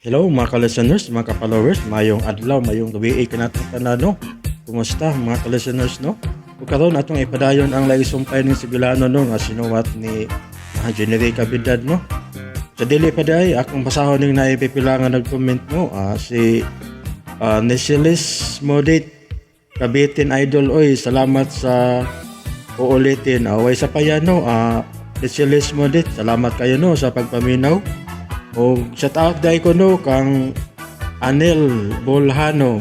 Hello mga ka-listeners, mga ka-followers, mayong adlaw, mayong gabi kanatong tanan, no. Kumusta mga ka-listeners, no? Ug karon atong ipadayon ang laing sumpay ning Sugilano, no, nga sinuwat ni Generica Cavidad, no. Sa dili pa day akong basahon ning naipipila nga nag-comment, no, si Nesilis Modit Kabitin Idol, oy, salamat sa uulitin. Way sa payan, no, Nesilis Modit, salamat kayo, no, sa pagpaminaw. O shout out dai ko, no, kang Anel Bolhano.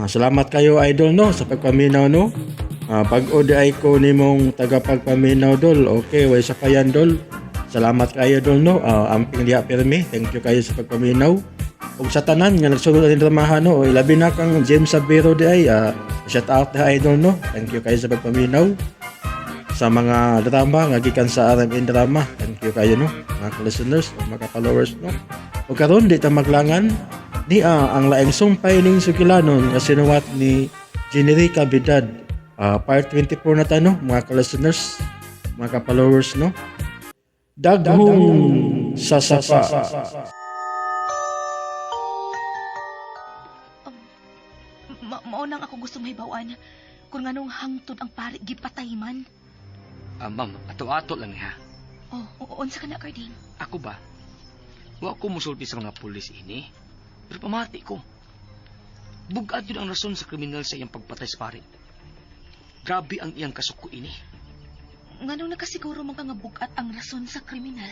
Salamat kayo, idol, no, sa pagpaminaw, no. Bag-o di ay ko nimong tagapagpaminaw, dol. Okay, way sa payan, dol. Salamat kayo, dol, no. Amping diha pirmi. Thank you kayo sa pagpaminaw. Ug sa tanan nga nagsulod ani dramahan, no, ilabi na kang James Sabiro di ay, shout out di idol, no. Thank you kayo sa pagpaminaw sa mga drama nga gikan sa RMN Drama. Thank you kayo, no, mga listeners o mga followers, no. Ug karon di ta maglangan ni ang laing sumpay ning Sugilanon nga sinuwat ni Generica Bidad. Part 24 na ta, no, mga listeners, mga followers, no. Daghong sa sapa. Mao nang ako gusto mahibaw-an kung nganong hangtod ang pari gipatay man. Ma'am, ato-ato lang ha. Oh, oo, unsa ka na, Carding? Ako ba? Wa ko musulti sa mga pulis ini. Pero pamati ko. Bugad yun ang rason sa kriminal sa iyang pagpatay sa pari. Grabe ang iyang kasuko ini. Nganong nakasiguro man ka nga bug-at ang rason sa kriminal?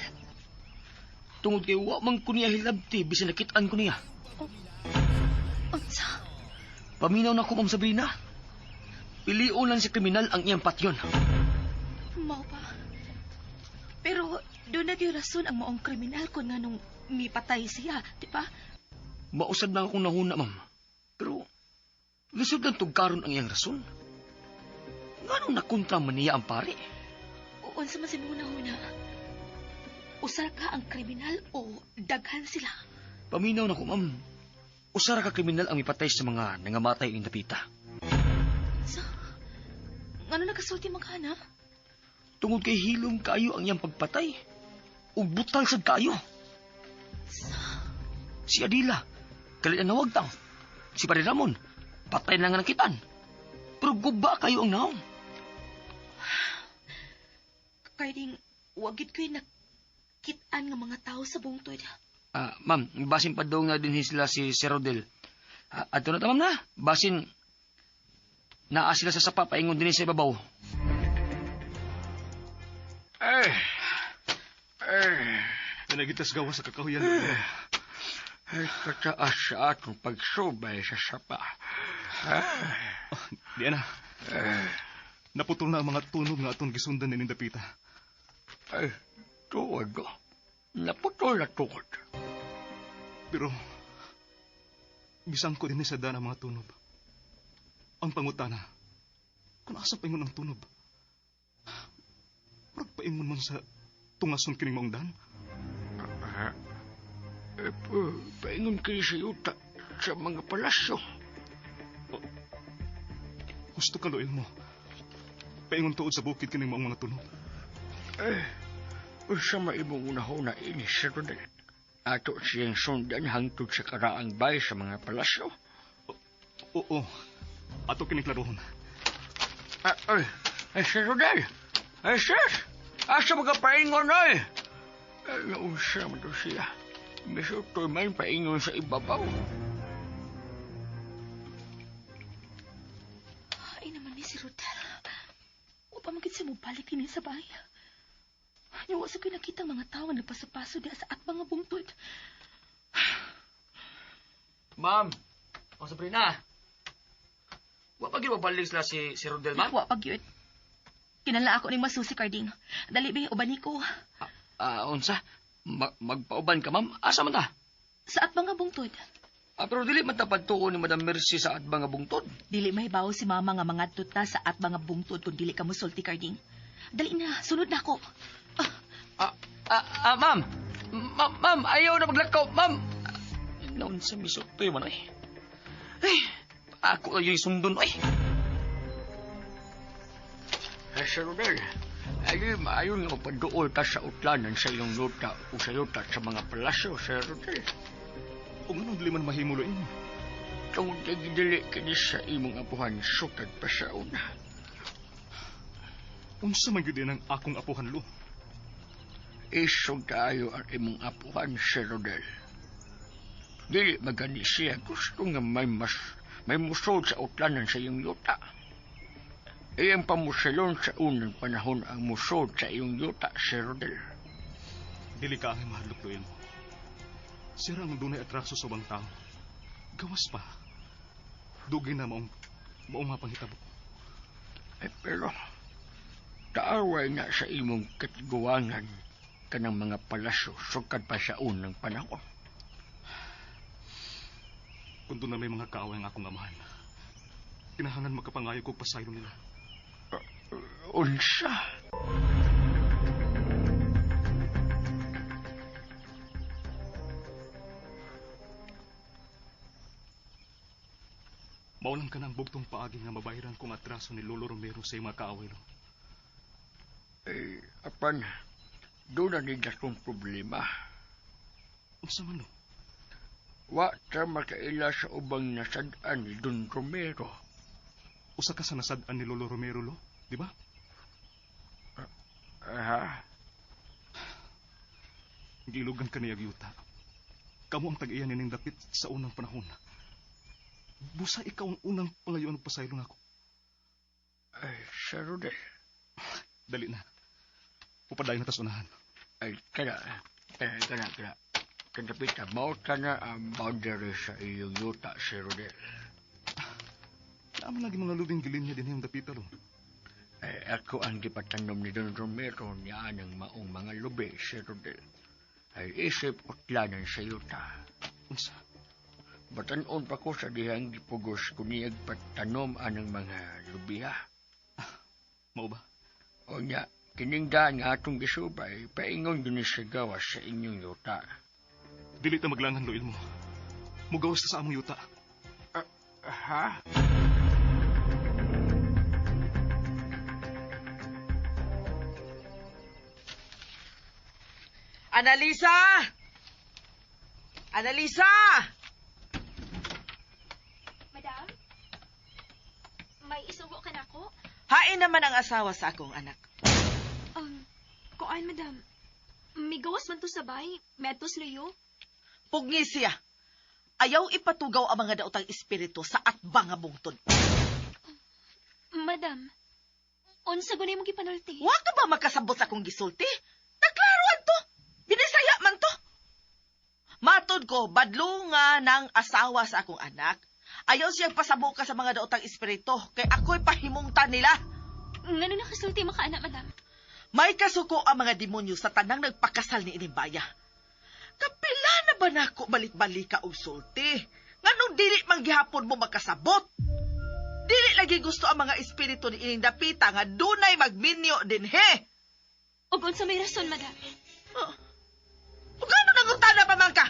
Tungod kay wa man ko niya hilabti bisan nakitaan ko niya. Oh, unsa? Paminaw na ko, Ma'am Sabrina. Pilion lang si kriminal ang iyang patyon. Mao pa. Pero doon na gyud rason ang maong kriminal kung nganong mipatay siya, di ba? Mausad na akong nahuna, ma'am. Pero lisod lang tugkaron ang iyang rason. Nganong nakontra man niya ang pare? Unsa man sa imong nahuna? Usa ka ang kriminal o daghan sila? Paminaw na ko, ma'am. Usa ra ka kriminal ang mipatay sa mga nangamatay ning dapita. So, ngano nakasulti man ka na? Tungod kay hilom kayo ang iyang pagpatay. Ug butal sad kayo. Si Adila, kalit ang nawagtang. Si Pare Ramon, patay na nga nakitaan. Pero guba kayo ang naong. Carding, wagid ko'y nakitaan nga mga tao sa bungtod. Ma'am, basin pa daw nga din sila si Sir Rodel. Adto na ta, ma'am, na. Basin, naa sila sa sapa, paingon din sa ibabaw. Eh, eh, Nanagitas gawa sa kakahuyan. Ay, kataas sa atong pagsubay sa sapa. Di na. Naputol na ang mga tunog nga atong gisundan ni Dapita. Ay, tuod ko. Naputol na tuod. Pero, bisan ko din sa daan ang mga tunob. Ang pangutana, kung asa paingon ang tunob, murag paingon man sa tungason kining maong dan. Paingon kayo sa yuta sa mga palasyo. Oh, gusto ka luil mo. Paingon tuod sa bukid kining maong mga tunob. Eh, usa maimong unahuna ini sa Rodel. Ato siyang sundan hangtod sa karaang bay sa mga palasyo. Oo, ato kining klarohon. Ay, ay, Sir Rodel! Ay, sir! Asa mga paingon, ay! Ay, nausa mo to siya. Misutoy man paingon sa ibabaw. Ay naman ni si Rodel. Wa pa magid siya mobalik din sa bahay. Wa sa ko'y nakita mga tao nga nagpaso-paso diha sa atbang nga bungtod. Ma'am, o Sabrina, wa pa gyud mabalik sila si Rodel, ma'am? Wa pa gyud. Kinala ako ning masusi, Carding. Dali be, uban ko. Unsa? Magpauban ka, ma'am? Asa man ta? Sa atbang nga bungtod. Pero dili man ta padtuon ni Madam Mercy sa atbang nga bungtod. Dili mahibaw si mama nga mangadto ta sa atbang nga bungtod kung dili ka mosulti, Carding. Dali na, sunod na ako. Ma'am. Ma'am, ayaw na maglakaw, ma'am. Naunsa misutoy man ay. Ay, ako na yung sundon ay. Ay, Sir Rodel, ay, maayon nga magpaduol ta sa utlanan sa iyong yuta o sa yuta sa mga palasyo, Sir Rodel. Ug anong dili man mahimo, Loil mo? Tungod kay gidili kini sa imong apuhan sukad pa sa una. Unsa man gyud ang akong apuhan, Lo? Isog kaayo ang imong apuhan, Sir Rodel. Dili magani siya gusto nga may musod sa utlanan sa iyong yuta. Iyang pamusilon sa unang panahon ang musod sa iyong yuta, Sir Rodel. Dili ka ang mahadlok, Loil mo. Sira ang dunay atraso sa ubang tao. Gawas pa. Dugay na maong mapanghitabo. Eh, pero kaaway na sa imong katiguangan kanang mga palasyo sukad pa sa unang panahon. Kung doon na may mga kaaway ang akong amahan, kinahanglan makapangayo kog pasaylo nila. Unsa? Maulang ka ng bugtong paagi nga mabahiran kong atraso ni Lolo Romero sa iyong mga kaaway, Lo. Eh, apan, doon na nila kong problema. Unsa man, Lo? Wa ta makaila sa ubang nasad-an ni Don Romero. Usa ka sa nasad-an ni Lolo Romero, Lo? Di ba? Aha. Gilugan ka niya yuta. Kamo ang tag-iya nining dapit sa unang panahon. Busa ikaw ang unang pangayuan og pasaylo nako. Ay, Sir Rodel. Dali na. Upadayon na tas unahan. Ay, kana. Kana. Kadapita, mao ka na ang boundary sa iyong yuta, Sir Rodel. Naman lagi mga lubing gilinya din yung dapita, Lo. Ay, ako ang gipatanom ni Don Romero niya ng maong mga lubi, Sir Rodel. Ay, isip utlanan sa yuta. Unsa? Batanon pa ko sa dihang gipugos ko niyag patanom anang mga lubiha. Mao ba? O nya, kiningdaan nga atong gisubay, paingon yun sa gawas sa inyong yuta. Dili ta maglangan, Loil mo. Mugawas ta sa among yuta. Ha? Analisa! Analisa! Madam? May isugo ka na ako? Hain naman ang asawa sa akong anak. Kuan, madam. May gawas man to sa bay. Metos luyo. Pugni siya. Ayaw ipatugaw ang mga daotang espiritu sa atbang nga bungtod. Madam, unsa gunay mong gipanulti? Wa ka ba makasabot sa akong gisulti? Naklaruan to. Binisaya man to. Matod ko, badlunga ng asawa sa akong anak. Ayaw siyang pasabuka sa mga daotang espiritu, kay ako'y pahimungtan nila. Ngano nakasulti makaanak, madam? May kasuko ang mga demonyo sa tanang nagpakasal ni Inimbaya. Kapila na ba nako balik-balika og sulti? Nganong dili man gihapon mo makasabot? Dili lagi gusto ang mga espiritu ni ining dapita nga dunay magminyo dinhe. Ug unsa may rason, madam? Oh. Ug ano nangutana pa man ka?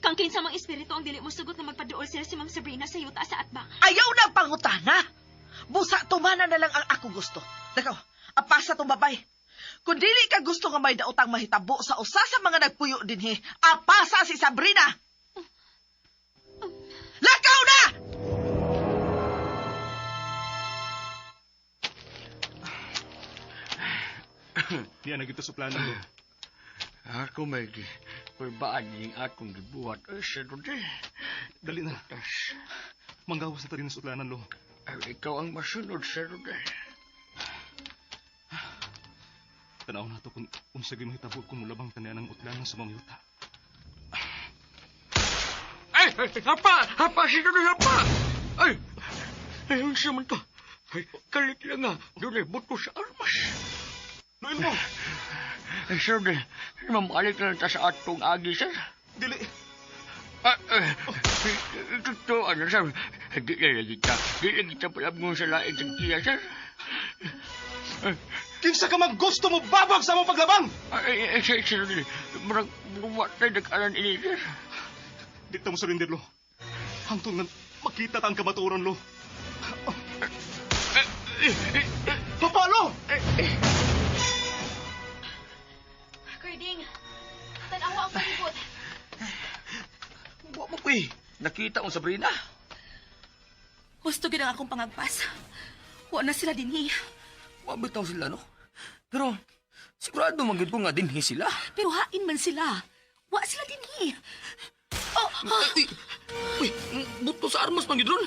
Kang kinsa mang espiritu ang dili mo sugot nga magpaduol sila si Ma'am Sabrina sa yuta sa atbang. Ayaw na pangutana. Busa tumana na lang ang ako gusto. Nakaw, apasa tong babay. Kung dili ka gusto nga may daotang mahitabo sa usa sa mga nagpuyo dinhi, apasa si Sabrina. Lakaw na! Niya na gito sa plano, Lo. Ako may kulbaan ning akong gibuhat. Ay, Sir Rodel. Dali na. Tas, Manggawas na ta rin sa utlanan, Lo. ay, ikaw ang masunod, Sir Rodel. Tanaw na to kung unsa gyud mahitabo kung mulabang tanian ang utlanan sa mga yuta. Ay, ay, hapa! Hapa! Sir Rodel, hapa! Ay! Ay, unsa man to? Ay, kalit lang nga. Doon ay buto sa armas. Loil mo! Ay, Sir Rodel, mamalik na lang ta sa atong agi, sir. Dili! Ito, ano, sir? Di na lagi ta. Di lagi ta palabngon sa lain sa tiya, sir. Kinsa ka man gusto mo babag sa among paglabang! Ay, ay, sir, sir, murag, wa tayo nag-aran ini, sir. Di ta mo surrender, Lo. Hangtong nga makita ta ang kamatuoran, Lo. Papa, Lo! Karding, tanawa ang palibot. Uy, nakita mo Sabrina. Gusto gid ang akong pangagpas. Wa na sila dinhi. Wa bitaw sila, no? Pero, sigurado man gyud ko nga dinhi sila. Pero hain man sila. Wa sila dinhi. Oh, ah, Uy, uy, buto sa armas man gyud ron.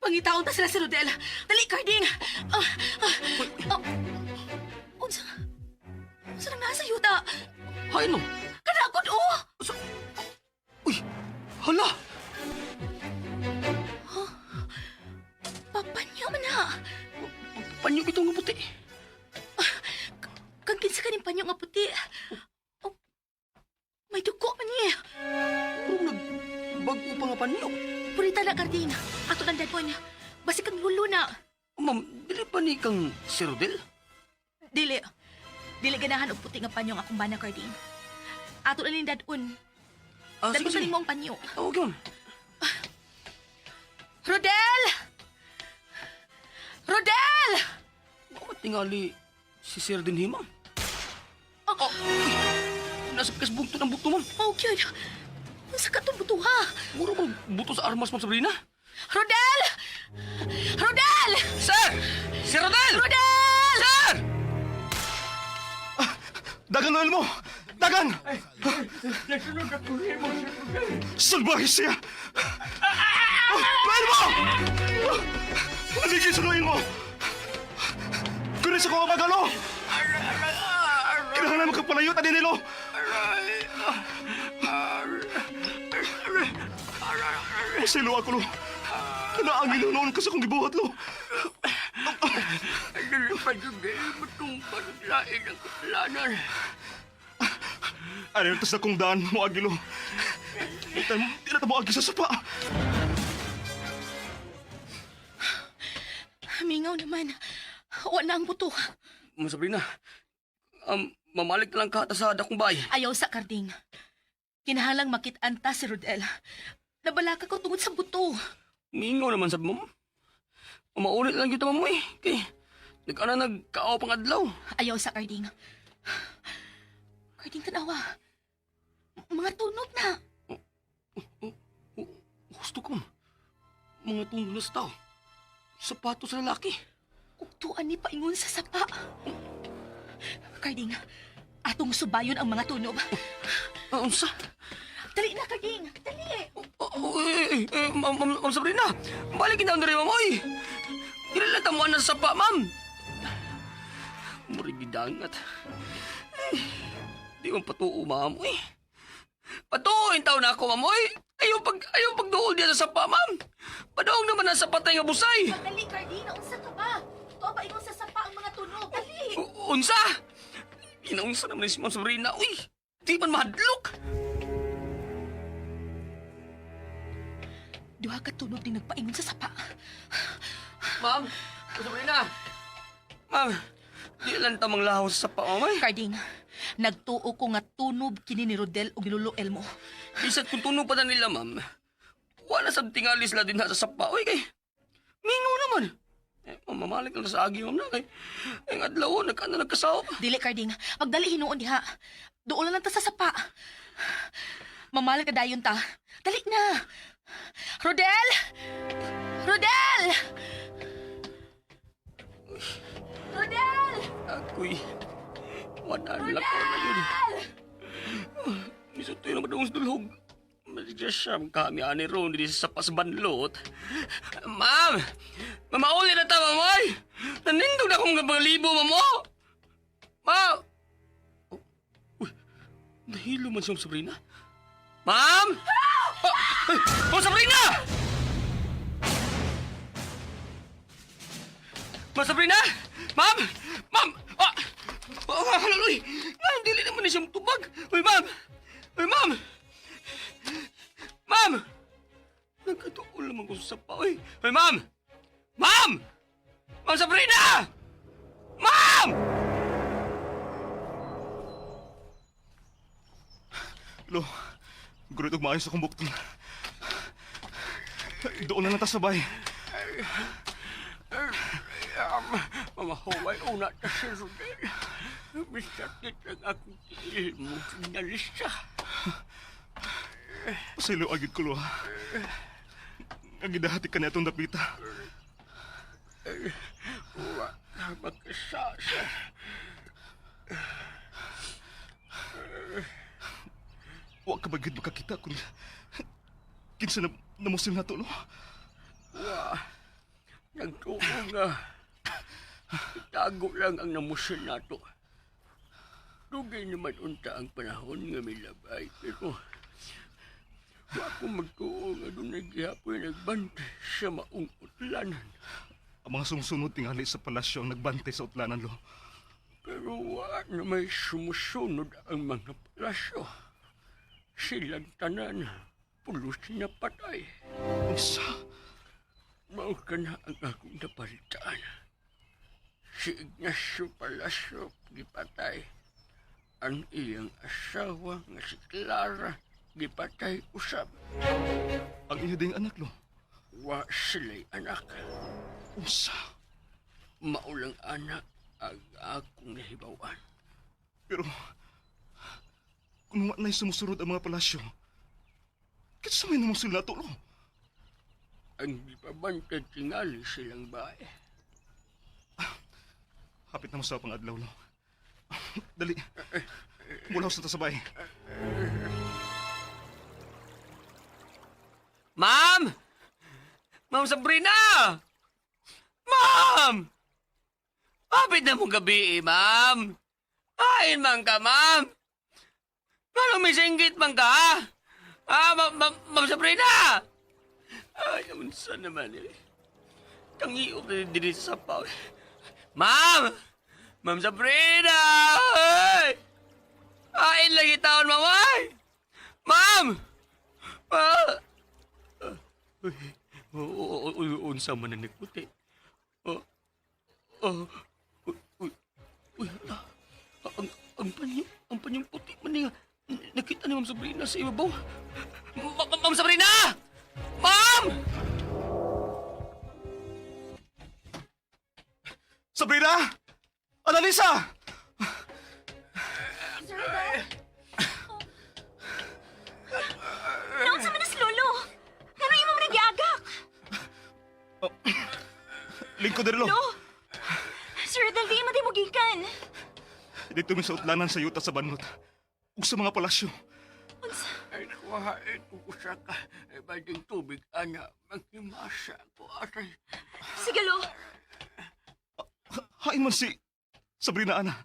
Pangitaon ta sila si Rodel. Dali, Carding! Ah, ah, ah. Unsa? Unsa nang nasa yuta? Hay no. Kanagod, oh! Sa... Uy, hala. Papanyo man na. Panyo bitong nga puti. Kang kinsa kaning panyo nga puti. Oh, may dugo man niya. Puro nag bago pa nga panyo. Purita na, Carding. Ato nang dadon. Basi kang lulo na. Ma'am, dili pa ni kang si Rodel? Dili. Dili ganahan og puti nga panyo ang akong bana, Carding. Ato na ning dadon. Ah, Dadon sige, sa sige. nimo ang panyo. Oh, okay, ma'am. Rodel! Rodel! Bakit tingali si Sir dinhi, ma'am? Oh, Oh, uy, nasa pikas bugto ng bugto, ma'am. oh, cute. Unsa ka tong butuha? Muro bang buto sa armas, ma'am Sabrina? Rodel! Rodel! Sir! Sir Rodel! Rodel! Sir! Dagan, Noel mo! Dagan! Nasunod ako nimo si Rodel. Salbahe siya! Oh, Noel mo! Naligid sa Noel mo! Kunin sa kong magalo! Kailangan naman kapalayo, tani nilo! Masilo ako, lo. Kanaangin na noon kasi kung gibuhat, lo. Dili pa jud mo tungpad lain ang kasalanan. Ano tas na kong daan mo, Agilo. Di na mo agi sa sapa. Mingaw naman. Wa na ang buto. Ma'am Sabrina, mamalik na lang ka sa dakong bahay. Ayaw sa Karding. Kinahalang makit-an ta si Rodel. Nabalaka ko tungod sa buto. Mingaw naman sa ma'am. Maulit lang kita, ma'am, eh. Kay, nag-ana nagkaaw pang adlaw. Ayaw sa Karding. Karding, tanawa. Mga tunog na. Gusto ko, ma'am. Mga tungkol na sa tao. Sapatos sa lalaki. Ugtuan ni paingon sa sapa. Karding, atong subayon ang mga tunog. Ah, unsa? Dali na, Karding! Dali! Oh, oh, eh, eh, eh, ma'am, ma'am, ma'am Sabrina, balik kita rin, ma'am, oy. Dili lang tamuan na sa sapa, ma'am. Murag gidangat. Eh, di man patuo, ma'am, oy. Patuo yung taon na ako, ma'am, oy. Ayaw pagduol diya sa sapa, ma'am. Paduong naman na sa patay nga busay. Dali, Karding! Naunsa ka ba? Tuwa paingon sa sapa ang mga tunog. Dali! Unsa? Ginaunsa naman ni si Ma'am Sabrina, uy. Di man mahadlok. Duha ka tunog din nagpaingon sa sapa. Ma'am, Ma'am Sabrina. Ma'am, di lang tamang lahaw sa sapa, ma'am, ay. Karding, nagtuo ko nga tunob kini ni Rodel ug ni Lolo Elmo. Bisat kung tunog pa na nila, ma'am. Wala sa tingali sila din sa sapa. Uy, kay, mingo naman. Eh, mamamalik lang sa agi, ma'am na. Kay, ang adlaw, nagkana nagkasaw. Dili, Karding. Pagdali hinuon diha. Doon na lang ta sa sapa. Mamalag ka dayon ta. Dali na. Rodel! Rodel! Rodel! Ako'y, wala lang ko na yun. Misutoy naman doon sa dulhog. Masigya kami ani ron di sa pasbanlot. Ma'am! Mamauli na ta, ma'am, oy! Nanindog na akong mga libo, ma'am, oh! Ma'am! Oh, uy, nahilo man siya, Ma'am Sabrina. Ma'am! Oh, ay, Ma'am Sabrina! Ma'am Sabrina! Ma'am! Ma'am! Ah! Oh, halal, uy! Ma'am, dili naman ni siyang tubag! Uy, ma'am! Uy, ma'am! Ma'am! Nagkatuol naman ko sa sapa, uy! Uy, ma'am! Ma'am! Ma'am Sabrina! Ma'am! Lo, gurit og maayos akong bukton. Doon na lang ta sabay. Mamahuway una ta si Rodel. Misakit ang akong tiil mo sinalisa. Pasaylo agid ko, lo, ha? Ang gidahati ka na itong dapita. Wa ka makasasa. Wa ka ba gid makakita kung kinsa na namusil na to, lo? Wa. Nagtuo nga. Itago lang ang namusil nato. Dugay naman unta ang panahon nga milabay, pero wa ko magtuo nga dunay gihapon nagbantay sa maong utlanan. Ang mga sumusunod tingali sa palasyo ang nagbantay sa utlanan, lo. Pero wa na may sumusunod ang mga palasyo. Silang tanan, pulos na patay. Unsa? Mao ka na ang akong napalitaan. Si Ignacio Palacio gipatay. Ang iyang asawa nga si Clara gipatay usab. Ang iya ding anak, lo. Wa sila'y anak. Unsa? Maulang anak ang akong nahibawan. Pero kung wa na'y sumusunod ang mga palasyo, kinsa may namusil na to, lo? Ang gipabantay tingali silang bae. Hapit na mo sa pang adlaw, lo. Dali. Mulaw sa tasabay. Ma'am! Ma'am Sabrina! Ma'am! Hapit na mong gabi, eh, ma'am. Ain man ka, ma'am. Anong may singgit man ka, ha? Ah, ma'am, ma'am Sabrina! Ay, unsa naman eh. Tangiok na din sa sapaw. Ma'am! Ma'am Sabrina! Ay! Ain lagi taon, ma'am, ay! Ma'am! Ma'am! Uy, uy, uy, unsa man ang nagputi. Oh, oh, uy, uy, uy, ah, ang panyong puti man niya. Nakita ni Ma'am Sabrina sa ibabaw. Ma'am Sabrina! Ma'am! Sabrina! Annalisa! Sir Rodel? Oh. Naunsa man nas lolo? Ngano imo man nagiagak? Lingkod diri, lo. Lo! Sir Rodel, di mo di mo gikan. Dito mi sa utlanan sa yuta sa Banot. Ug sa mga palasyo. Unsa? Ay, kuhain ko usa ka. Ay, bading tubig, ana. Maghimasa ko, aray. Sige, lo. Hain man si Sabrina, ana.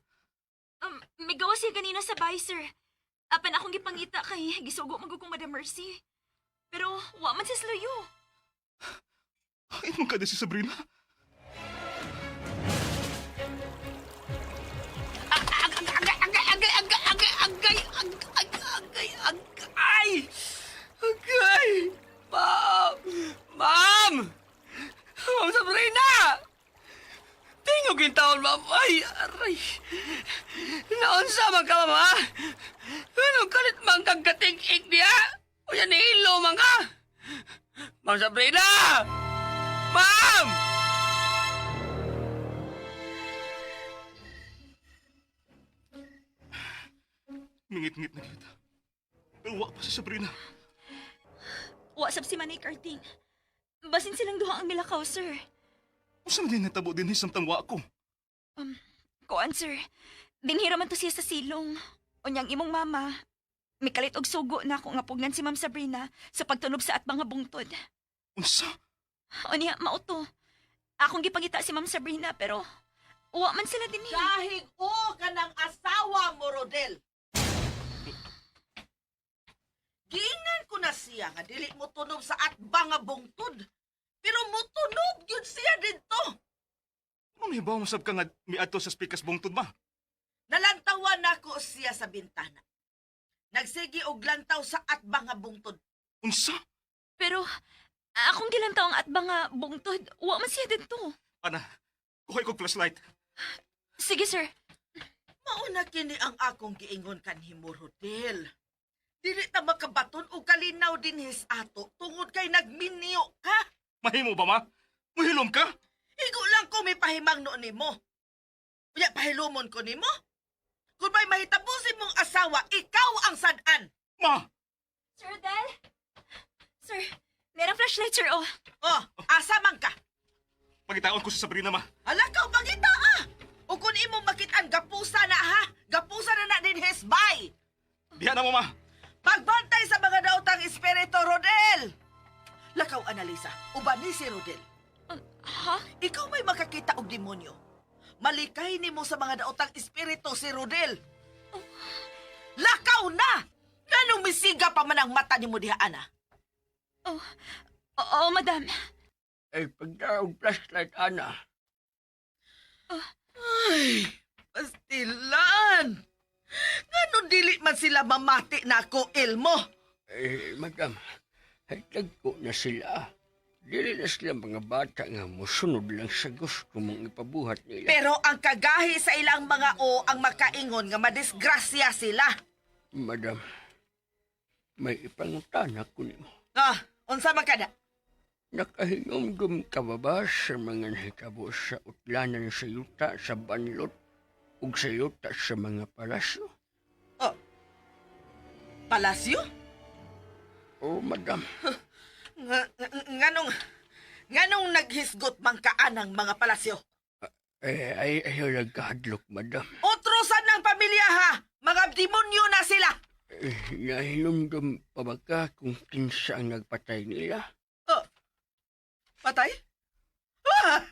May gawas siya kanina sa bahay, sir. Apan akong gipangita kay gisugo man gud kong Madam Mercy. Pero wa man siya sluyo. Hain man ka di si Sabrina. Agay, agay, agay, agay, agay, agay, agay, agay, agay! Ma'am! Ma'am! Ma'am Sabrina! Tingog yung taon, ma'am. Ay, aray. Naunsa man ka, ma'am, ha? Anong kalit man kang katig-ig niya? O yan, nihilo man ka? Ma'am Sabrina! Ma'am! Mingit-ngit na kita. Pero wa pa si Sabrina. Wa sab si Manay Karting. Basin silang duha ang milakaw, sir. Unsa man din natabo din samtang wa ko? Kuan, sir. Dinhira man to siya sa silong. Unyang imong mama. Mikalit og sugo na ako nga pugnan si Ma'am Sabrina sa pagtunob sa at mga bungtod. Unsa? Unya, mauto. Akong gipangita si Ma'am Sabrina pero wa man sila dinhi. Kahig o ka ng asawa mo, Rodel. Giingnan ko na siya nga dili mo tunob sa atbang nga bungtod. Pero mutunob gyud siya didto. Anong hibaw mo sab ka nga miadto sa spikas bungtod ba? Nalantawan nako siya sa bintana. Nagsige og lantaw sa atbang nga bungtod. Unsa? Pero akong gilantaw ang atbang nga bungtod, wa man siya didto. Ana, kuhay ko flashlight. Sige, sir. Mauna kini ang akong giingon kanhimo, Rodel. Dili ta makabaton og kalinaw dinhis ato tungod kay nagminyo ka. Mahimo ba ma? Muhilom ka? Higo lang ko may pahimangno nimo. Unya pahilumon ko nimo. Kung may mahitabusin mong asawa, ikaw ang sad-an. Ma! Sir Rodel? Sir, merang flashlight, sir, oh. Oh, asa man ka? Pagitaon ko si Sabrina, ma. Ala ka, pangita ah! O kung imong makitaan, gapusa na ha! Gapusa na na din his bay! Diha na mo, ma. Pagbantay sa mga daotang espiritu, Rodel! Lakaw, Analisa, uban ni si Rodel. Ha? Ikaw may makakita og demonyo. Malikay nimo sa mga daotang espiritu si Rodel. Lakaw na! Nganong misiga pa man ang mata nimo diha, ana? Oh, oo, madam. Ay, pagdaog flashlight, ana. Ay, pastilan! Nganong dili man sila mamati na ako, Elmo? Eh, madam, ay tagko na sila. Dili na sila mga bata nga musunod lang sa gusto mong ipabuhat nila. Pero ang kagahi sa ilang mga o ang makaingon nga madisgrasya sila. Madam, may ipangutana ko nimo. Ah, unsa man kada? Nakahinumdum ka ba ba sa mga nahitabo sa utlanan sa yuta sa banlot ug sa yuta sa mga palasyo? Oh. Palasyo? Oh, madam, Nga, nga- nganong nganong naghisgot man ka anang mga palasyo? eh, ay, ayaw nagkahadlok, madam. Utrosan ng pamilya ha! Mga demonyo na sila! Eh, nahinumdum pa ba ka kung kinsa ang nagpatay nila? Oh. Patay? Ah!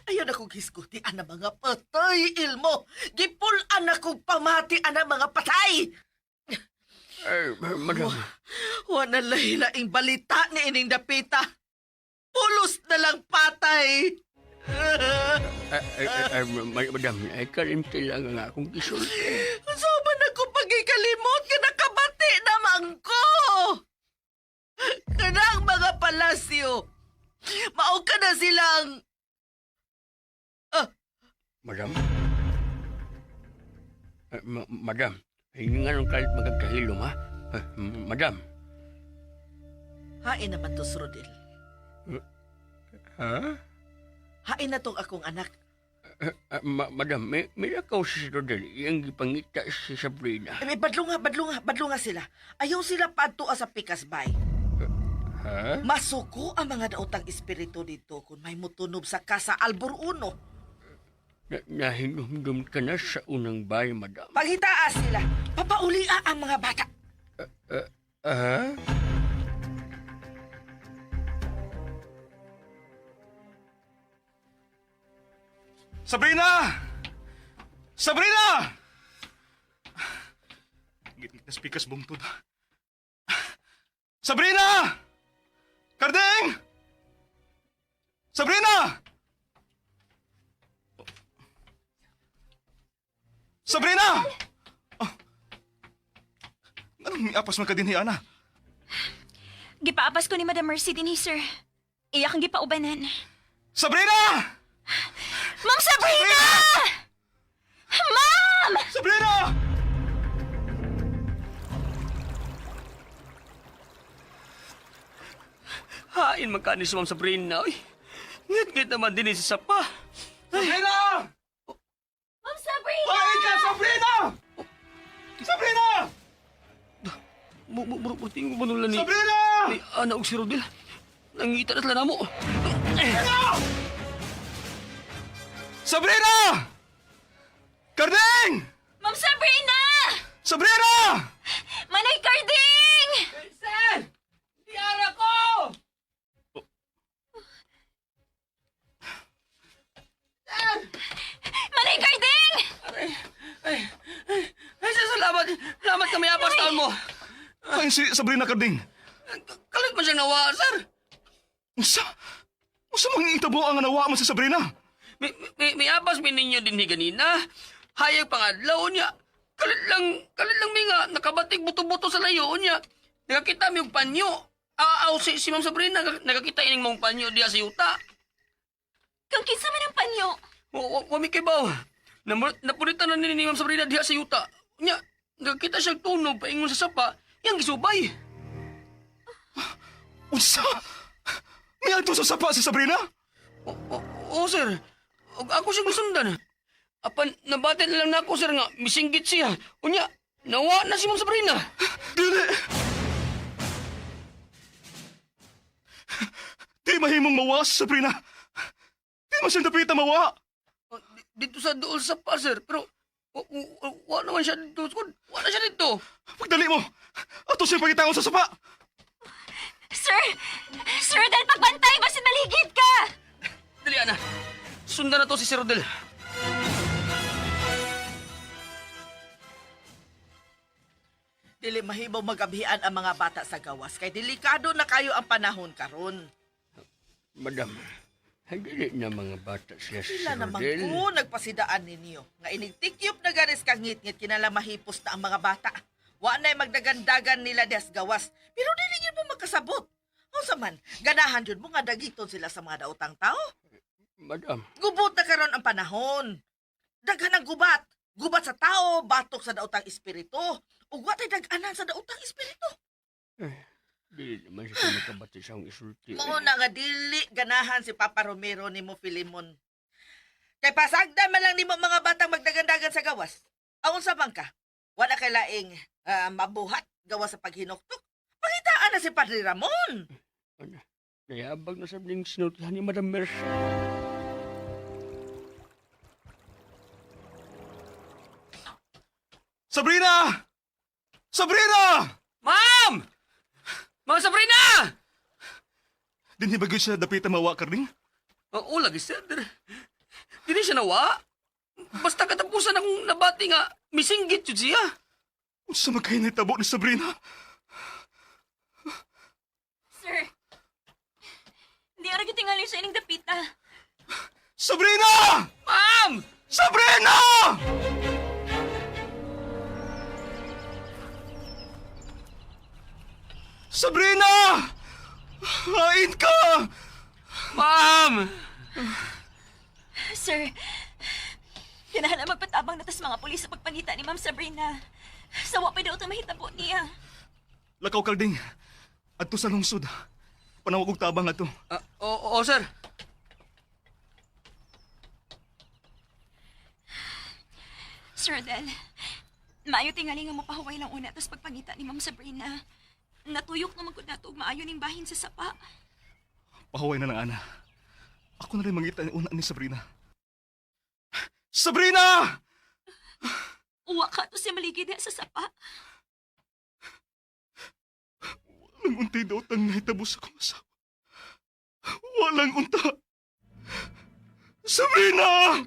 Ayaw na kong hisguti ang mga patay, Ilmo! Gipulan na kong pamati ang mga patay! Ay, madam, Wala lahi-laing balita ni ining dapita. Pulos na lang patay. ay, ay, ay, ay, madam, ay kalimti lang ang akong gisulti. So man ako pagikalimot nga nakabati naman ko. Kanang mga palasyo. Mao ka na silang... Ah, Madam? Eh, madam, hindi nga nung kalit magkakahilom, ha? Eh, madam? Hain naman to, si Rodel. Ha? Hain na tong akong anak. Eh, madam, may lakaw si Rodel. Iyang gipangita si Sabrina. Eh, badlunga, badlunga, badlunga sila. Ayaw sila paadtua sa Pikas Bay. Ha? Masuko ang mga daotang espiritu dito kung may mutunob sa Casa Albor Uno. Nahinumdum ka na sa unang bay, madam. Paghitaa sila, papaulia ang mga bata. Ha? Sabrina! Sabrina! Ngit-ngit na speakers bungtod. Sabrina! Karding! Sabrina! Sabrina! Oh. Anong miapas man ka din, Ana? Gipaapas ko ni Madam Mercy din, sir. Iya kang gipaubanan. Sabrina! Ma'am Sabrina! Ma'am! Sabrina! Hain man ka ni si Ma'am Sabrina, oy. Ngit-ngit naman din eh sa sapa. Sabrina! Ma'am Sabrina! Pain ka, Sabrina! Sabrina! Tingin ko ba nula ni... Sabrina! Ni Ana og si Rodel. Nangita na sila namo. Sabrina! Karding! Ma'am Sabrina! Sabrina! Manay Carding! Sir! Diara ko! Manay Carding! Ay, ay, ay, sir, salamat. Salamat kami apas taon mo. Ay, si Sabrina Karding. Kalit man siyang nawa, sir. Unsa? Unsa mang itabo ang nawa mo si Sabrina? May apas mi ninyo din ni ganina. Hayag pangadlaw niya. Kalit lang mi nga, nakabatig buto-buto sa layo niya. Nakakita mi og panyo. Aaw si Ma'am Sabrina, nakakita ining mong panyo diya sa yuta. Kang kinsa man ang panyo. Wa mi kibaw. Napulitan na ni Ma'am Sabrina diha sa yuta. Nya, nakakita siya tunog paingon sa sapa, yang gisubay. Unsa? Miadto sa sapa si Sabrina? Oo, sir. Og ako siyang gisundan. Apan, nabati na lang nako, sir, nga misinggit siya. Unya, nawa na si Ma'am Sabrina. Dili. Di mahimong mawa si Sabrina. Di man siyang dapita mawa. Oh, dito sa dool sa pa, sir. Pero, wa naman siya dito. Wa na siya dito. Pagdali mo! Ato siyang pagitaon sa sapa! Sir! Sir Rodel, pagbantay! Basin maligid ka! Dali, Ana. Sundan na to si Sir Rodel. Dili mahibaw magabhian ang mga bata sa gawas kay delikado na kayo ang panahon karon. Madam, dili na mga bata siya si Sila naman Rodel. ko nagpasidaan ninyo. Nga inigtikyop na garis kang ngit-ngit kinala mahipos na ang mga bata. Wa na'y magdagandagan nila des gawas. Pero dili gyud mo makasabot. Unsa man, ganahan jud mo nga dagiton sila sa mga daotang tao. Madam, Gubot na karon ang panahon. Daghan ang gubat. Gubat sa tao, batok sa daotang espiritu. Ug wa tay dag-anan sa daotang espiritu. dili naman siya makabati sa akong isulti. Mao na nga dili ganahan si Papa Romero nimo Filimon. Kay pasagdan man lang nimo mga batang magdagandagan sa gawas. Aon sa bangka, wala kay laing mabuhat gawas sa paghinuktok. Pangitaan na si Padre Ramon. Ano, nayabag na sa ning sinultihan ni Madam Mercy. Sabrina! Sabrina! Ma'am! Ma'am Sabrina! Dinhi ba gyud siya dapita mawa, Karding? Oo, lagi, sir. Dili siya nawa. Basta katapusan akong nabati nga, misinggit yun siya. Unsa man kay nahitabo ni Sabrina? Sir! Hindi ara gyud tingali sa ining dapita. Sabrina! Ma'am! Sabrina! Sabrina! Hain ka! Ma'am! Sir, kinahanglan magpatabang na tas mga pulis sa pagpangita ni Ma'am Sabrina. Sa wa pa daw ito mahitabo niya. Lakaw Karding. Adto sa lungsod. Panawag og tabang ato. Ah, oo, oo, sir. Sir Rodel, maayo tingali nga mapahuway lang una tas pagpangita ni Ma'am Sabrina. Natuyok naman ko nato og maayo ning bahin sa sapa. Pahuway na lang, Ana. Ako na rin mangita ni una ni Sabrina. Sabrina! Uwa ka to siya maligid diha sa sapa. Walang untay daw tang nahitabo sa akong asawa. Walang unta. Sabrina!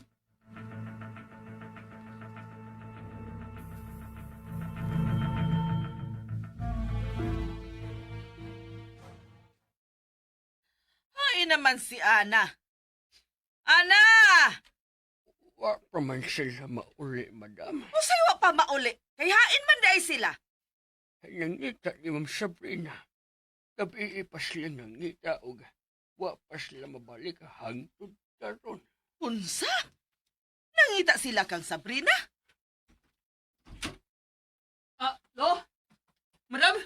Ay naman si Ana. Ana! Wa pa man sila mauli, madam. Usay wa pa mauli. Kay hain man di ay sila. Nangita ni Ma'am Sabrina. Gabi pa sila nangita og wa pa sila mabalik hangtod karon. Unsa? Nangita sila kang Sabrina? Ah, lo? Madam?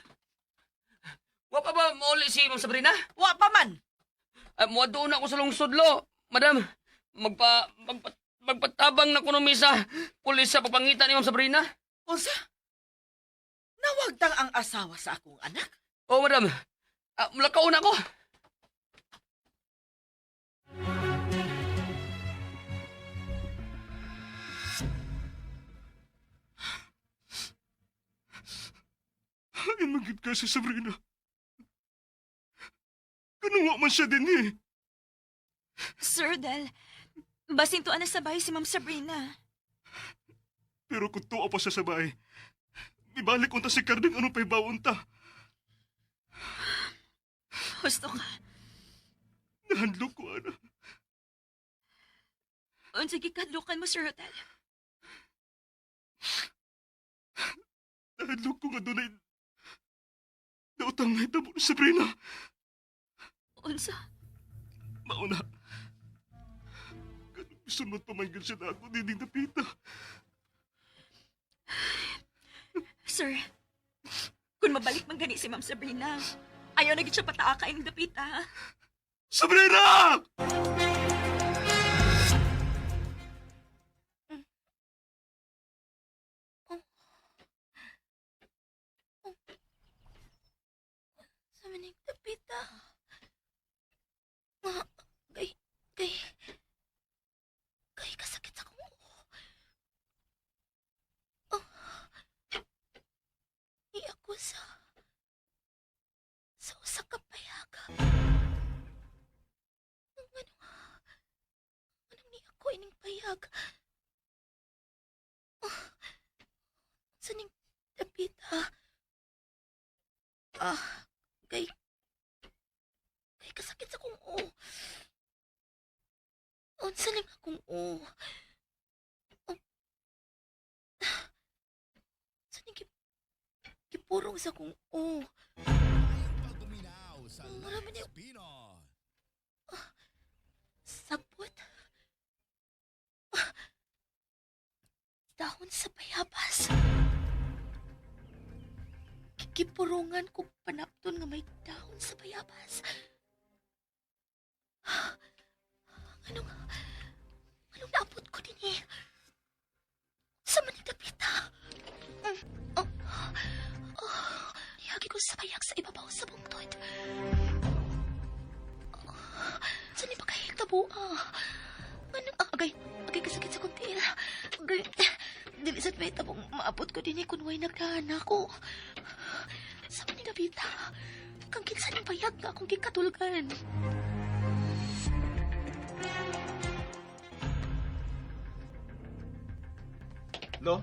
Wa pa ba mauli si Ma'am Sabrina? Wa pa man. Ah, muwa doon ako sa lungsod, lo. Madam, magpatabang na kuno mi sa pulis sa pagpangita ni Ma'am Sabrina. Unsa? Nawagtang ang asawa sa akong anak? Oh, madam. Ah, mulakaw na ako. Hain man gyud ka si Sabrina. Kanuwa man siya din eh. Sir Rodel, basin tuan na sabay si Ma'am Sabrina. Pero kung tuwa pa siya sa bahay, ibalik unta si Carding ano pa'y bawon ta. Husto ka. Nahandlok ko, Ana. Unsa gikadlukan mo, Sir Rodel? Nahandlok ko nga doon ay nautang nahitabo ni Sabrina. Unsa? Mauna. Ganun bisunod pa man yun siya na ako, dinding napita. Sir, kung mabalik man gani si Ma'am Sabrina, ayaw na gid siya pataaka ining dapita. Ha? Sabrina! Sa maning dapita. Dako ining payag. Ah, sa ning dapita. Ah, kay kasakit sa kong o. Unsa ning akong o? Oh. Sa ning gipurong sa kong o. Marami niya. Ah, sabot. Ah, dahon sa bayabas. Gipurungan ko panapton nga may dahon sa bayabas. Ah, Anong, anong naabot ko din eh? Sa manigdapita. Oh, oh, niyagi ko sa bayag sa ibabaw sa bungtod. Oh, saan ni pagkahigtabo ah? Anong, agay, agay kasakit sa kuntil. Agay, dili sa may tabong maabot ko din eh kung way nagdaan ako. Sa manigdapita, kang kinsa ng bayag nga akong gikatulgan. Lo,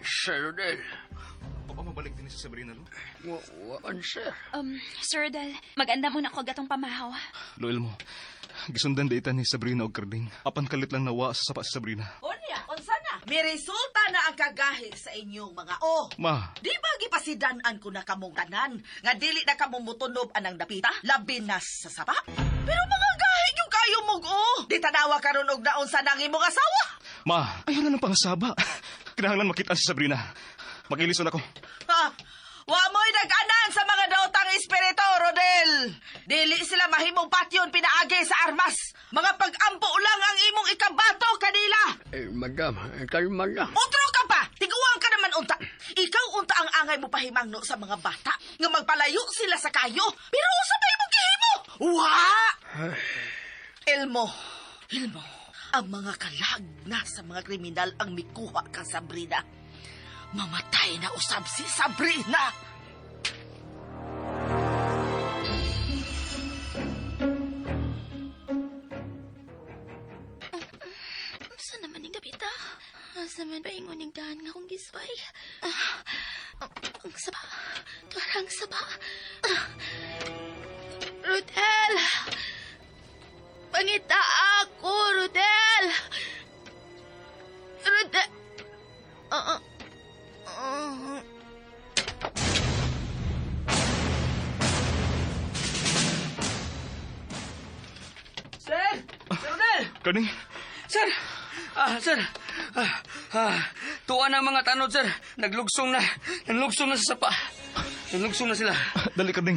Sir Rodel, pa mabalik din si Sabrina, Lo? waan, sir. Sir Rodel, maganda muna ko gatong pamahaw. Lo Elmo, gisundan daitan ni Sabrina og Karding. Apan kalit lang nawa sa sapa si Sabrina. Unya, unsa na? May resulta na ang kagahi sa inyong mga o. Ma, Di ba gipasidan-an ko na kamong tanan nga dili na kamo mutunob anang dapita, labi na sa sapa? Pero mga gahi yung kayo mong o. Di tanawa karon og naon sa nang imong asawa. ma, ayaw na ng pangasaba. Kinahanglan makita si Sabrina. Mag-ilison ako. Ha? Wa mo'y nag-anan sa mga daotang espiritu, Rodel. Dili sila mahimong patyon pinaagi sa armas. Mga pag-ampo lang ang imong ikabato kanila. Eh, madam, kalma lang. Otro ka pa! Tiguang ka naman unta. Ikaw unta ang angay mo pahimangno sa mga bata nga magpalayo sila sa kayo. Pero usa pa imong gihimo. Wa! Elmo, Elmo, ang mga kalag na sa mga kriminal ang mikuha ka Sabrina. Mamatay na usab si Sabrina! Saan naman ning dapita? Asa man ba ingon ning daan nga akong gisway? Ah, ang saba. Tuarang saba. Ah, Rodel! Pangita ako, Rodel! Rodel! Ah, ah, ah. Sir! Sir Rodel! Karding, Sir! Ah, sir! Ah, ah, tuwa na ang mga tanod, sir. Naglugsong na. Naglugsong na sa sapa. Naglugsong na sila. dali Karding.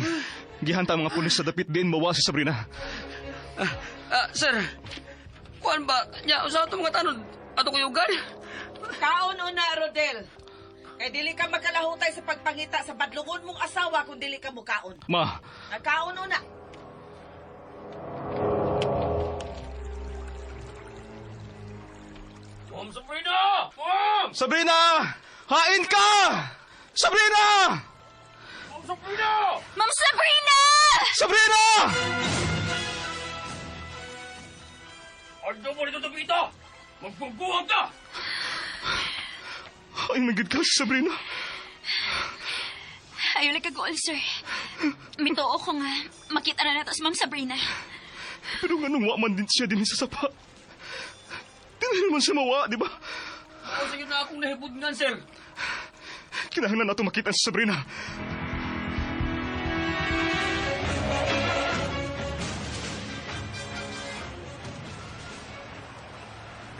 Gihanta ang mga pulis sa dapit din mawa si Sabrina. Ah, ah, sir. Kuan ba? Nya, usa ato mga tanod. Ato kuyugan? Kaon una, Rodel. Kay dili ka makalahutay sa pagpangita sa badlungon mong asawa kung dili ka mukaon. Ma, Nagkaon una. Ma'am Sabrina! Ma'am! Sabrina! Hain ka! Sabrina! Ma'am Sabrina! Ma'am Sabrina! Sabrina! Ando mo rito tapita! Magpagbuhag ka! Ay, my God ka, Sabrina. Ayaw lang kag-goal, sir. Mituo ko nga. Makita na nato si Ma'am Sabrina. Pero nga nung wa man din siya din sa sapa. Di na naman siya mawa, di ba? O, sige na akong nahibudngan, sir. Kinahanglan nato makita si Sabrina.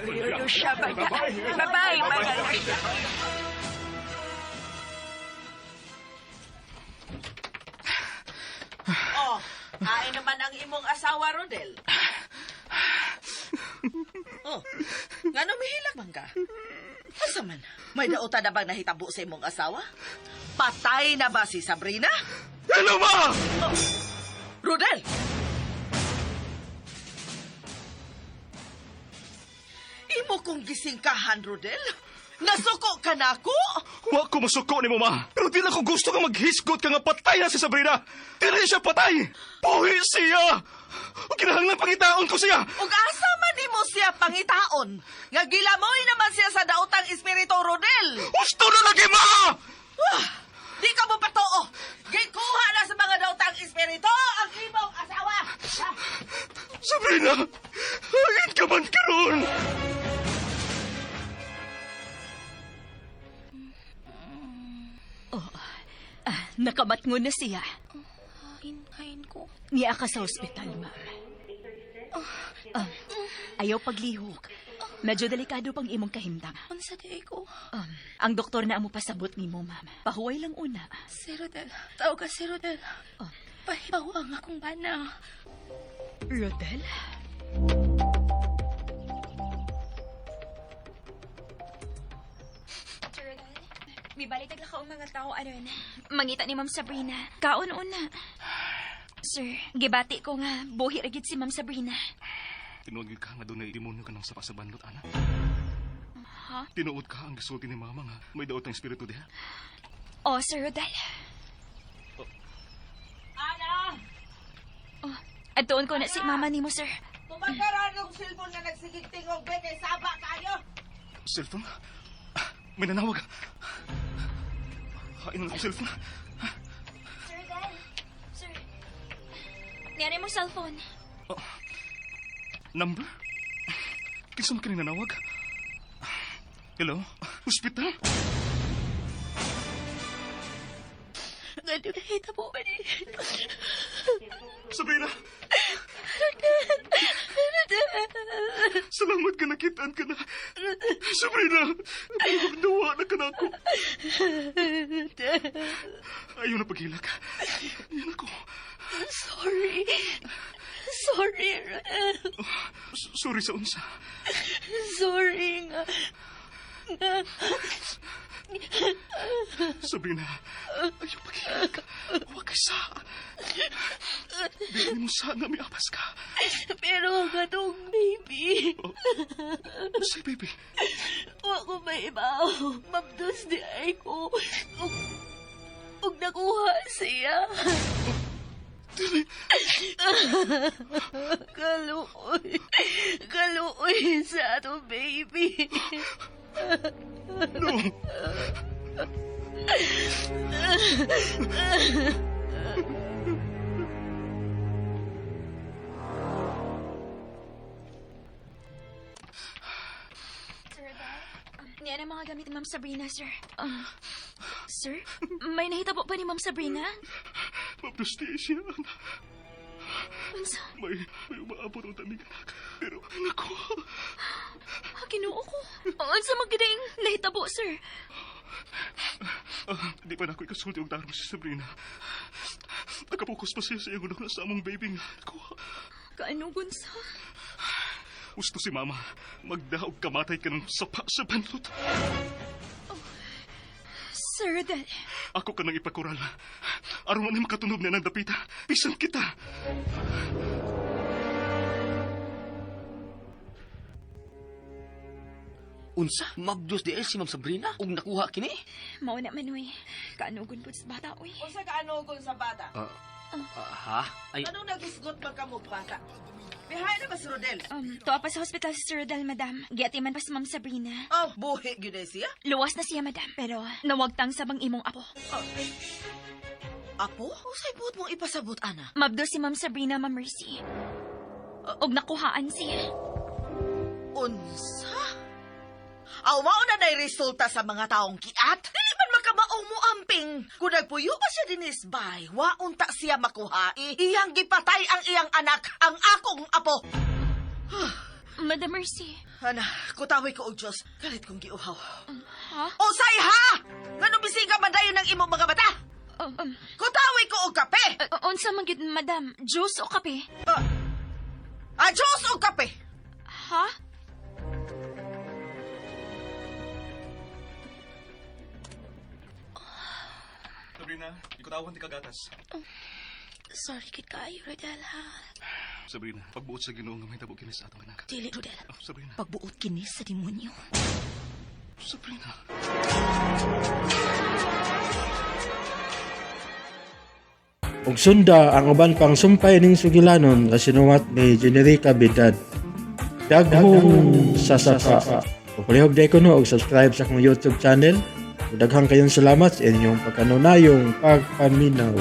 Bye-bye. Bye-bye. Oh, ay naman ang imong asawa, Rodel. Oh, ngano mihilak man ka? Asa man? May dauta na bang nahitabo sa imong asawa? Patay na ba si Sabrina? Ano ba? Oh, Rodel! Imo kong gisingkahan, Rodel? Nasuko ka na ako? Wa ko masuko ni mama. Pero di lang ko gusto nga maghisgot ka nga patay na si Sabrina. Di na siya patay. Buhi siya. O kinahanglan pangitaon ko siya. Ug asa man nimo Nimo siya pangitaon. Nga gilamoy naman siya sa daotang espiritu, Rodel. Gusto na lagi, ma! Wah! Di ka mo patoo. Gikuha na sa mga daotang espiritu ang imong asawa. Ah, Sabrina! Hain ka man karon! Ah, nakamatngon na siya. Hain, hain ko. Niya ka sa ospital, ma'am. Ah, ayaw paglihok. Medyo delikado pang imong kahimtang. Unsa di ko? Ang doktor na amo pasabot nimo, ma'am. Pahuway lang una. Si Rodel. Tawag ka si Rodel. Oh. Pahibaw ang akong bana. Rodel? Sir Rodel, may balik ka ang mga tao aron. Mangita ni Ma'am Sabrina. Kaon una. Sir, gibati ko nga buhi ra gid si Ma'am Sabrina. Tinuod gyud ka nga dunay demonyo ka ng sapa sa banlot, ana. Ha? Tinuod ka ang gisulti ni mama nga may daot ang espiritu diha. Oh, Sir Rodel. Ana! Oh, adtuon ko na si mama nimo, sir. Tumagaran ang cellphone nga nagsigig tingog be kay saba kayo. Cellphone? Ah, may nanawag. Hain na akong cellphone. Sir Rodel. Sir. Niyari mo cellphone. Oh, number? Kinsa man kini nanawag? Hello? Hospital? Nga di kahit mo ba ni? Sabrina! Salamat ka nakitaan ka na. Sabrina! Nawa na ka na ako. Ayaw na paghilak. Yan ako. Sorry. Sorry, Rodel. Sorry sa unsa. Sorry nga. Nga. Sabrina, ayaw paghilak. Huwag kay sa. Di mo sa nga may apas ka. Pero ang atong baby. Say, baby. Wa ko may ibaw. Mabdos di ay ko. Ug nakuha siya. Dili. Kaluoy. Kaluoy sa atong baby. No. Sir Rodel. Niyan ang mga gamit ni Ma'am Sabrina, sir. Ah, sir, may nahitabo pa ni Ma'am Sabrina? Mabdos di siya, anak. Unsa? May umaabot ang tanig anak. Pero nakuha. Ah, Ginoo ko. Unsa man gid ang nahitabo, sir? Ah, di pa na ako ikasulti og tarong si Sabrina. Nakapokus pa siya sa iyang unang sa among baby nga. Nakuha. Kaanugon sa? Gusto si Mama. Magdaog kamatay ka ng sapa sa banlot. Sir Rodel. Ako ka nang ipakural. Aron man makatunob na ng dapita. Bisan kita. Unsa? Mabdos di ay si Ma'am Sabrina ug nakuha kini? Mao na man, uy. Kaanugon po sa bata, uy. Unsa ka anugon sa bata? Ah, ha? Ay, Anong nagisgot man kamo bata? Behind na ba si Rodel? Tuwa pa sa hospital si Sir Rodel, madam. Giatiman pa si Ma'am Sabrina. Oh, buhi gyud ay siya. Luwas na siya, madam. Pero nawagtang sa bang imong apo. Apo, usay buot mong ipasabot ana? Mabdo si Ma'am Sabrina, Ma'am Mercy. Og nakuhaan siya. Unsa? Aw, mao na nay resulta sa mga taong kiat. Dili man makamaong mo amping. Kung nagpuyo pa siya dinis bay, waunta siya makuha. Iyang gipatay ang iyang anak, ang akong apo. Madam Mercy. Ana, kutawi ko og Diyos. Kalit kong giuhaw. Ha? Usay ha! Ngano bising ka man dayon ng imong mga mata? Kutawi ko og kape! Unsa man gyud, madam? Juice o kape? Ah, Diyos og kape! Ha? Sabrina, ikutawan ti kagatas. Sorry kid kayo, Rodel, ha? Sabrina, pagbuot sa Ginoo nga mahitabo kini sa atong anak. Dili, Rodel. Oh, Sabrina. Pagbuot kini sa demonyo. Sabrina. Ug sunda ang uban pang sumpay ning sugilanon nga sinuwat ni Generica Bidad. Daghong sa Sapa. Ug palihog diay kuno og subscribe sa akong YouTube channel. Ug daghang kayong salamat sa inyong pagkanunayong pagpaminaw.